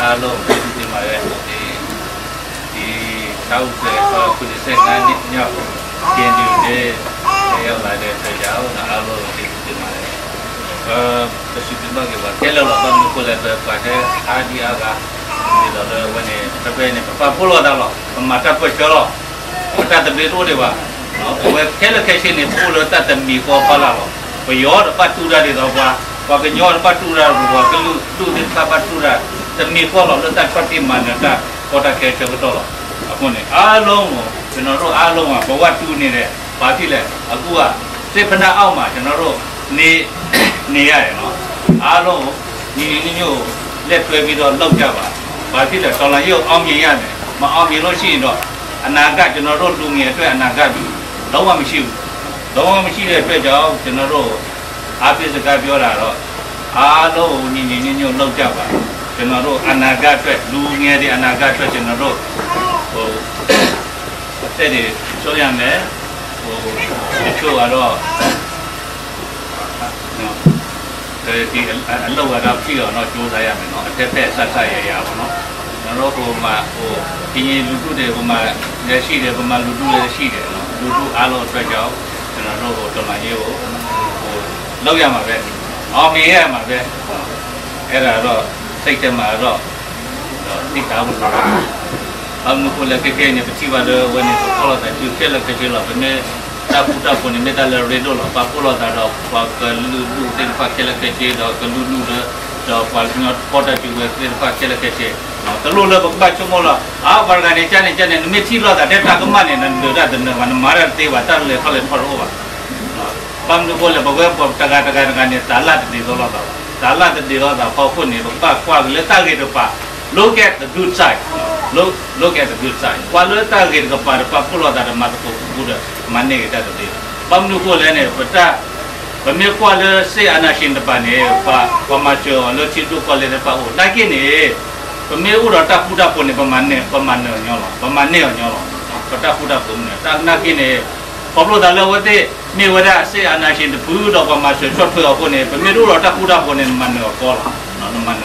အားလုံးကျေးဇူးတင်ပါတယ်။ ဒီ ဒီတၢ်အိၣ်ဖှိၣ် ခုနစ်ဆယ့်ငါးနှစ်မြောက် KNU Day တက်ရောက်လာတဲ့အတွက်ကြောင့် အားလုံးကို ကျေးဇူးတင်ပါတယ်။ ပစံးဘျုးဘၣ်က့ၤပှၤခဲလၢာ်လီၤ. ဘၣ်မနုၤအဃိလဲၣ် ပပှၤဟဲအါဒံအါဂၤ ဒ်သိးလၢအဝဲန့ၣ် တဖဲန့ၣ် ပပာ်ဖှိၣ်လိာ်သးလီၤ. ပမၤတၢ်ပၢၢ်ဆၢလီၤ. ပတၢ်သဘျ့တအိၣ်ဒံးဘၣ်. ပဝဲခဲလၢာ်ခဲဆ့န့ၣ် ပအိၣ်လၢတၢ်တမံၤဃီဖီလာ်လီၤ. ပယီၤတဘၣ်တူၢ်တၢ်ဒ်သိးပှၤ, ပှၤကညီတဘၣ်တူၢ်တၢ်ဒ်သိးပှၤ, ကလုာ်ဒူၣ်သ့ၣ်တဖၣ်ဘၣ်တူၢ်တၢ် တမံၤဃီလီၤ လၢတၢ်ဆီၣ်တံၢ်မၤနၢၤတၢ်ကီတၢ်ခဲဆၢကတီၢ်လီၤ. အဃိန့ၣ် အားလုံးကို ကျွန်တော်တို့အားလုံးဟာ ဘဝတူနေတယ်. ဘာဖြစ်လဲ အခုက စစ်ဖိနပ်အောက်မှာ ကျွန်တော်တို့ နေ နေရတယ်နော်. အားလုံးကို ညီညီညွတ်ညွတ် လက်တွဲပြီးတော့ လုပ်ကြပါ. ဘာဖြစ်လဲ တော်လှန်ရေးကို အောင်မြင်ရမယ်. မအောင်မြင်လို့ရှိရင်တော့ အနာဂတ် ကျွန်တော်တို့လူငယ်အတွက် အနာဂတ် လုံးဝမရှိဘူး. လုံးဝမရှိတဲ့အတွက်ကြောင့် ကျွန်တော်တို့ အားပေးစကားပြောတာတော့ အားလုံးကို ညီညီညွတ်ညွတ် လုပ်ကြပါ. ကျွန်တော်တို့ အနာဂတ်အတွက် လူငယ်တွေ အနာဂတ်အတွက် ကျွန်တော်တို့ ဟို အသက်တွေ ဆုံးရမယ်. ဟို တချို့ကတော့ ဒီအလုပ်ကတော့ ပြီးအောင်တော့ ကြိုးစားရမယ်နော်. အဖက်ဖက် ဆက်ဆံရရပေါ့နော်. ကျွန်တော်တို့ ဟိုမှာ ဟို ကရင်လူထုတွေ ဟိုမှာလည်းရှိတယ်၊ ဗမာလူထုလည်းရှိတယ်နော်. လူထုအားလုံးအတွက်ကြောင့် ကျွန်တော်တို့ ဟို တော်လှန်ရေးကို ဟို လုပ်ရမှာပဲ၊ အောင်မြင်ရမှာပဲ။ အဲ့ဒါတော့ စိတ်ထဲမှာတော့ သိထားဖို့လိုတယ်။ ဘာလို့လဲ ခဲခဲန့ၣ် ပထံၣ်ဘၣ်လၢ အဝဲန့ၣ် ပဖီၣ်လိာ်သး ခဲလၢာ်ခဲဆ့လီၤ. ပမ့ၢ် တၢ်ဃူတၢ်ဖိးန့ၣ် မ့ၢ်တၢ်လၢအရ့ဒိၣ်လီၤ. ပာ်ဖှိၣ်လိာ်သးဒီး ပှၤကလုာ်ဒူၣ်သ့ၣ်တဖၣ်ခဲလၢာ်ခဲဆ့ ဒီးကလုာ်ဒူၣ်လၢ ဒီးပှၤကညီဖီၣ်တၢ်စုကဝဲၤသ့ၣ်တဖၣ်ခဲလၢာ်ခဲဆ့, တလိၣ်လၢပကဘၣ်ဆိကမိၣ်လီၤ. အါ ပှၤတဂၤန့ၣ် ကန့ၣ် ကန့ၣ် နမ့ၢ်ထံၣ်လိာ်သးထဲတၢ်ကမၣ်န့ၣ် နဒုးတၢ်တနၢၤဘၣ်, နမၤတၢ်တသ့ဘၣ်, တၢ်လဲၤထီၣ်လဲၤထီတအိၣ်ဘၣ်. ဘၣ်မနုၤအဃိလဲၣ်, ပဝဲပှၤတဂၤတဂၤတဂၤန့ၣ် သးလၢ်တဒ်သိးလိာ်သးဘၣ်. သးလၢ်တဒ်သိးလိာ်သးအဖီခိၣ်န့ၣ် ပကဘၣ်ကွၢ်က့ၤလၢတၢ်ဂ့ၤတကပၤ, look at the good side, look, look at the good side, ကွၢ်လၢတၢ်ဂ့ၤတကပၤဒီး ပာ်ဖှိၣ်လိာ်သးဒီး မၤသကိးဃူဃူဒီး မၤန့ၢ်က့ၤတၢ်တသ့ဘၣ်. ဘၣ်မနုၤအဃိလဲၣ်န့ၣ် ပတၢ် ပမ့ၢ်ကွၢ်လၢ စစ်အာဏာရှင် တကပၤန့ၣ် ပှၤမၤစၢၤအီၤလၢထံဒိၣ်ကီၢ်လဲၢ်သ့ၣ်တဖၣ်အိၣ်, နာ်က့န့ၣ် ပမ့ၢ်အိၣ်ဒီးတၢ်ဃူတၢ်ဖိးန့ၣ် ပမၤန့ၢ် ပမၤန့ၢ်အီၤညီလီၤ, ပမၤန့ၢ်အီၤညီလီၤ. ပတၢ်ဃူတၢ်ဖိးမနုၤ တၢ်နာ်က့န့ၣ် ခီဖျိသးလၢအဝဲသ့ၣ် မ့ၢ်ဝဲဒၣ် စစ်အာဏာရှင် တဖုဒီး ပှၤမၤစၢၤဆီၣ်ထွဲအီၤအဃိန့ၣ် ပမ့ၢ်တအိၣ်ဒီးတၢ်ဃူတၢ်ဖိးန့ၣ် နမၤနၢၤအီၤကီလီၤ, နမၤနၢၤအီၤတမ့ၢ်တၢ်ညီဘၣ်. လၢတၢ်န့ၣ်အဃိန့ၣ် လၢ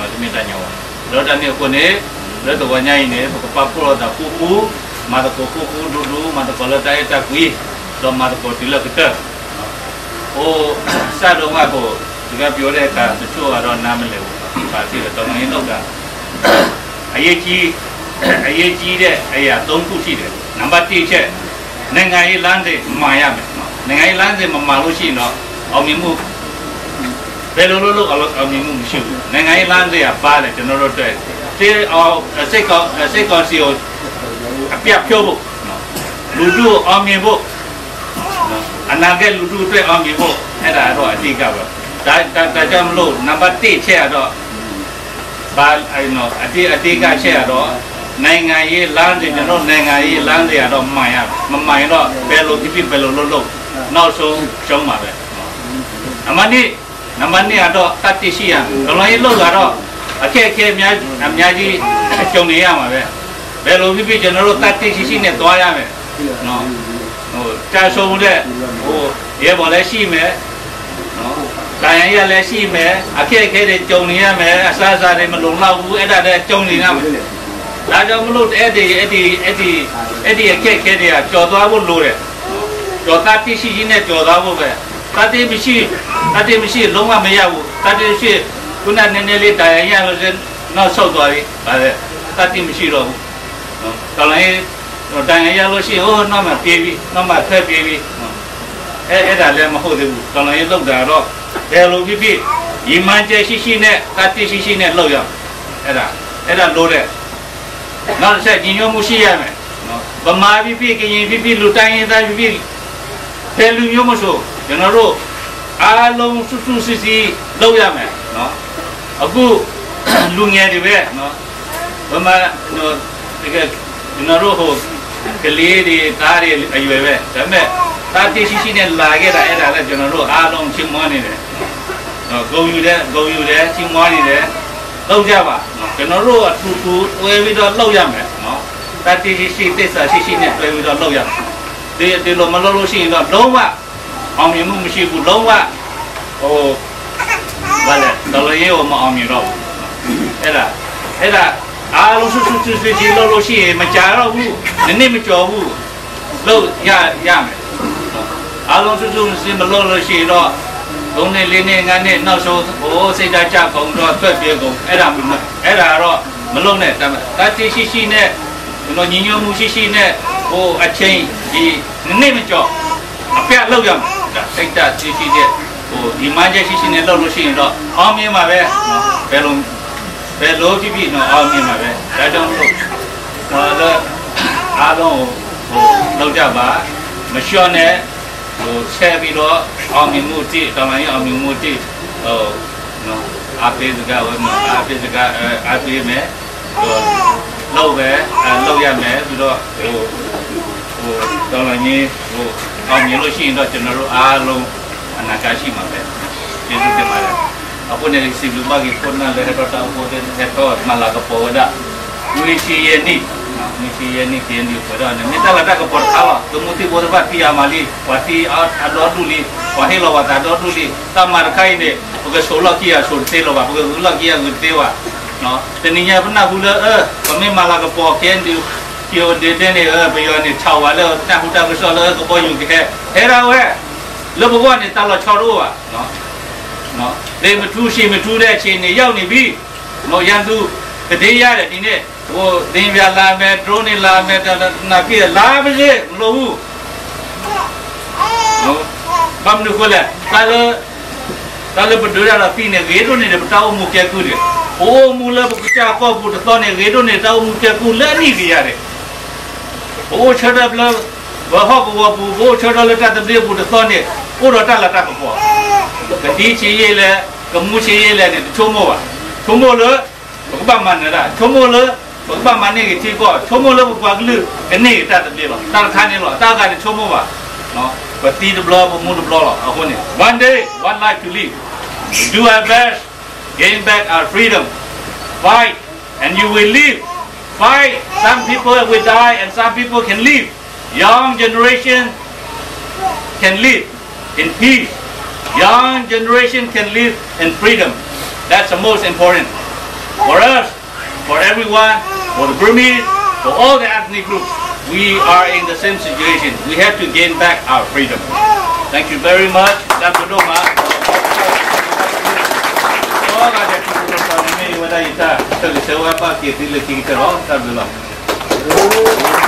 တဂီၤညါအံၤန့ၣ် ပကပာ်ဖှိၣ်လိာ်သးဃူဃူ, မၤသကိးဃူဃူဒူဒူ, မၤသကိးလၢတၢ်အဲၣ်တၢ်ကွံ, ဒီးမၤသကိးတုၤလၢကတၢၢ် အိၣ် စးဒိၣ်မးခိၣ် စကားပြောတဲ့အခါ တချို့ကတော့ နားမလည်ဘူး, ဘာဖြစ်လဲ တော်လှန်ရေးလုပ်တာ အရေးကြီး အရေးကြီးတဲ့အရာ သုံးခုရှိတယ်. နံပါတ်တစ်အချက် နိုင်ငံရေးလမ်းစဉ် မှန်ရမယ်နော်. နိုင်ငံရေးလမ်းစဉ် မမှန်လို့ရှိရင်တော့ အောင်မြင်မှု ဘယ်လိုလုပ်လို့ အောင်မြင်မှု မရှိဘူး. နိုင်ငံရေးလမ်းစဉ်က ဘာလဲ ကျွန်တော်တို့အတွက် စစ်အောင် စစ်ကောင် စစ်ကောင်စီကို အပြတ်ဖြုတ်ဖို့နော်, လူထုအောင်မြင်ဖို့နော်, အနာဂတ်လူထုအတွက် အောင်မြင်ဖို့ အဲ့ဒါတော့ အဓိကပဲ. ဒါ ဒါ ဒါကြောင့်မလို့ နံပါတ်တစ်အချက်ကတော့ ဘာ အဲ့နော် အဓိ အဓိကအချက်ကတော့ နိုင်ငံရေးလမ်းစဉ် ကျွန်တော်တို့ နိုင်ငံရေးလမ်းစဉ်ကတော့ မှန်ရမယ်။ မမှန်ရင်တော့ ဘယ်လိုဖြစ်ဖြစ် ဘယ်လိုလုပ်လုပ် နောက်ဆုံး ရှုံးမှာပဲ။ နံပါတ်နှစ် နံပါတ်နှစ်ကတော့ သတ္တိရှိရမယ်။ တော်လှန်ရေးလုပ်တာတော့ အခက်အခဲအများ အများကြီး ကြုံနေရမှာပဲ။ ဘယ်လိုဖြစ်ဖြစ် ကျွန်တော်တို့ သတ္တိရှိရှိနဲ့ သွားရမယ်နော်. ဟို ကျဆုံးတဲ့ ဟို ရဲဘော်လည်းရှိမယ်နော်, ဒဏ်ရာရလည်းရှိမယ်, အခက်အခဲတွေ ကြုံနေရမယ်, အစားအစာတွေ မလုံလောက်ဘူး, အဲ့ဒါတွေ ကြုံနေရမယ်. ဒါကြောင့်မလို့ အဲ့ဒီ အဲ့ဒီ အဲ့ဒီ အဲ့ဒီအခက်အခဲတွေက ကျော်သွားဖို့လိုတယ်. ကျော် သတ္တိရှိရှိနဲ့ ကျော်သွားဖို့ပဲ. သတ္တိမရှိ သတ္တိမရှိ လုံးဝမရဘူး. သတ္တိရှိ ခုနနည်းနည်းလေး ဒဏ်ရာရလို့ နောက်ဆုတ်သွားပြီ. ဘာလဲ သတ္တိမရှိတော့ဘူးနော်. တော်လှန်ရေး ဒဏ်ရာရလို့ရှိရင် ဟို နောက်မှပြေးပြီ, နောက်မှထွက်ပြေးပြီနော်. အဲ အဲ့ဒါလည်း မဟုတ်သေးဘူး. တော်လှန်ရေးလုပ်တာတော့ ဘယ်လိုဖြစ်ဖြစ် ရည်မှန်းချက်ရှိရှိနဲ့ သတ္တိရှိရှိနဲ့ လုပ်ရမယ်. အဲ့ဒါ အဲ့ဒါလိုတယ်. နောက်တစ်ချက် ညီညွတ်မှုရှိရမယ်နော်. ဗမာဖြစ်ဖြစ် ကရင်ဖြစ်ဖြစ် လူတိုင်းရင်းသားဖြစ်ဖြစ် ဘယ်လူမျိုးမဆို ကျွန်တော်တို့ အားလုံးစုစုစည်းစည်း လုပ်ရမယ်နော်. အခု လူငယ်တွေပဲနော် ဗမာနော် တကယ် ကျွန်တော်တို့ ဟို ကလေးတွေ သားတွေ အရွယ်ပဲ. ဒါပေမဲ့ သတ္တိရှိရှိနဲ့ လာခဲ့တာ အဲ့ဒါလည်း ကျွန်တော်တို့ အားလုံး ချီးမွမ်းနေတယ်နော်. ဂုဏ်ယူတယ် ဂုဏ်ယူတယ် ချီးမွမ်းနေတယ်. လုပ်ကြပါနော်. ကျွန်တော်တို့ အတူတူတွဲပြီးတော့ လုပ်ရမယ်နော်. သတ္တိရှိရှိ သစ္စာရှိရှိနဲ့ တွဲပြီးတော့ လုပ်ရမယ်. ဒီ ဒီလို မလုပ်လို့ရှိရင်တော့ လုံးဝ အောင်မြင်မှု မရှိဘူး. လုံးဝ ဟို ဘာလဲ တော်လှန်ရေးကို မအောင်မြင်တော့ဘူး. အဲ့ဒါ အဲ့ဒါ အားလုံးစုစုစည်းစည်း လုပ်လို့ရှိရင် မကြာတော့ဘူး။ နှစ်နှစ်မကျော်ဘူး။ လုပ်ရရမယ်။ အားလုံးစုစုစည်းစည်း မလုပ်လို့ရှိရင်တော့ သုံးနှစ် လေးနှစ် ငါးနှစ် နောက်ဆုံး ဟိုစိတ်ဓာတ်ကျကုန်တော့ ထွက်ပြေးကုန် အဲ့ဒါမလုပ်နဲ့ တတ်သိရှိရှိနဲ့ ညီညွတ်မှုရှိရှိနဲ့ ဟိုအချိန် ဒီနှစ်နှစ်မကျော် အပြတ်လုပ်ရမယ်။ ဒါစိတ်ဓာတ်ရှိရှိနဲ့ ဟိုရည်မှန်းချက်ရှိရှိနဲ့ လုပ်လို့ရှိရင်တော့ အောင်မြင်မှာပဲ။ ဘယ်လို ဘယ်လိုဖြစ်ဖြစ်နော် အောင်မြင်မှာပဲ။ ဒါကြောင့်မလို့ ဟိုလည်း အားလုံးကို ဟိုလုပ်ကြပါ။ မလျှော့နဲ့ ဟိုဆက်ပြီးတော့ အောင်မြင်မှုတစ် တော်လှန်ရေး အောင်မြင်မှုတစ် ဟိုနော် အားပေးစကားဝဲနော် အားပေးစကား အဲ အားပေးမယ်။ ဒီတော့ လုပ်ပဲ အဲ လုပ်ရမယ်။ ပြီးတော့ ဟို ဟို တော်လှန်ရေး ဟို အောင်မြင်လို့ရှိရင်တော့ ကျွန်တော်တို့အားလုံး အနာဂတ်ရှိမှာပဲ။ ကျေးဇူးတင်ပါတယ်။ အဃိန့ၣ် စံးဘျုးဘၣ်က့ၤ ခိၣ်နၢ်လၢဟဲထီၣ်တၢ်အိၣ်ဖှိၣ်သ့ၣ် ဟဲထီၣ်မၤလၤကပီၤဝဲဒၣ် နွံဆံယဲၢ်နံၣ်, နွံဆံယဲၢ်နံၣ် က့ၤနုာ်ပှဲၤထီၣ်န့ၣ် မ့ၢ်တၢ်လၤတၢ်ကပီၤတခါလီၤ. သုးမုၢ်သံၣ်ဘိသ့ၣ်တဖၣ်သံအါမးလံ, ပှၤသံအါဒီဒူၣ်လံ, ပှၤဟ့ၣ်လီၤပှၤသးဒီဒူၣ်လံ, တၢ်မၤတခါအံၤန့ၣ် ပကဆိးလီၢ်ခံဂၤဆိးတသ့လၢၤဘၣ်, ပကဂုာ်လီၢ်ခံဂၤဂုာ်တသ့ဘၣ်. တနံၤညါပနၢ်ဟူလၢ ပမ့ၢ်မၤလၤကပီၤ က့ၤနုာ် က့ၤအိၣ်ဒ့ဒ့န့ၣ် ပယီၤန့ၣ် ဆၢဝဲလၢတၢ်ဟူတၢ်ကစီၣ်လၢကဘီယူၤကဟဲ ဟဲဒၣ်ဝဲ လၢပဂီၢ်န့ၣ် တၢ်လီၤဆီတအိၣ်ဘၣ်. သေမထူး ရှင်မထူးတဲ့အခြေအနေရောက်နေပြီ. နော် ရန်သူ သတင်းရတယ် ဒီနေ့ ဟို သင်္ကြန်လာမယ် drone နဲ့လာမယ် တနာ်ပြည့်လာပါစေ မလိုဘူး. နော် ဘာမလို့လဲ တၢ်လၢ တၢ်လၢပဒုးတၢ်ဒီးသံန့ၣ် ဂ့ၤဒိၣ်န့ၢ်ဒီး ပတၢ်အိၣ်မူကဲကုၢ်န့ၣ် ပအိၣ်မူလၢပကစၢ်ကီၢ်ပူၤတသီန့ၣ် ဂ့ၤဒိၣ်န့ၢ် တၢ်အိၣ်မူကဲကုၢ်လၢအနံၣ်ကယၤန့ၣ် ပအိၣ်ဆၢထၢၣ်လၢ ပဟီၣ်ကဝီၤပူၤ ပအိၣ်ဆၢထၢၣ်လၢတၢ်သဘျ့ပူၤတသီန့ၣ် အိၣ်ဒီးတၢ်လၤတၢ်ကပီၤ ကသံဆံးယံာ်လဲၣ် ကမူဆံးယံာ်လဲၣ်န့ၣ် တဆိကမိၣ်ဘၣ်. ဆိကမိၣ်လၢ ပကဘၣ်မၤနၢၤတၢ် ဆိကမိၣ်လၢ ပကဘၣ်မၤန့ၢ်က့ၤထံကီၢ် ဆိကမိၣ်လၢပပှၤကလုာ်ကန့ၢ်က့ၤတၢ်သဘျ့လီၤ. တၢ်တခါန့ၣ်လီၤ တၢ်အဂၤန့ၣ်ဆိကမိၣ်ဘၣ်. ပသံတဘျီ ပမူတဘျီလီၤ. အဃိန့ၣ် one day, one life to live. Do our best, gain back our freedom. Fight, and you will live. Fight, some people will die and some people can live. Young generation can live in peace. Young generation can live in freedom. That's the most important. For us, for everyone, for the Burmese, for all the ethnic groups, we are in the same situation. We have to gain back our freedom. Thank you very much. တၢ်ဘျုးဒိၣ်မး အဂၤဒဲး ထံၣ်ဖိကီၢ်ဖိန့ၣ် မ့ၢ်ယဝဲဒၣ်ယတၢ်ဆၢဂ့ၤဆၢဝါဘၣ်က့ၤသုလၢခံကတၢၢ်လီၤ. တၢ်ဘျုးလီၤ.